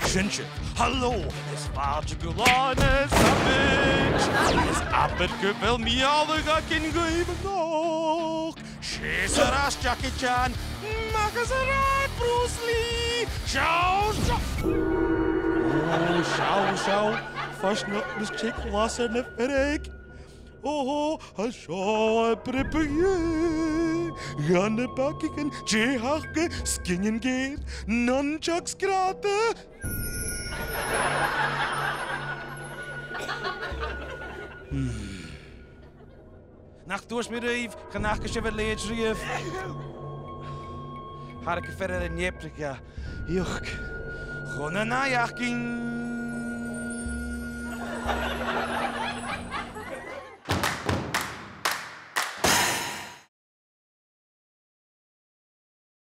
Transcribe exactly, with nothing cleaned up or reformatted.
Sin sibh. Halò, is fàilte gu Là na Sabaid. Is abair gu bheil mi a' faireachdainn gu math. Seas air ais, Jackie Chan. Mach às an rathad, Bruce Lee. Seall, seall. Ò, seall, seall. Fàs nach eil sibh glas air na fir. Oho, tha seo a' bruidhinn. Dha na bagaidhean, dè th' aca, sginean geur, nunchucks grànda. Hmm. Nach tuirt mi ribh gun fhaca sibh a leithid riamh? Tha e gu fear air an eapaig. Iuch. Chun an aghaidh againn.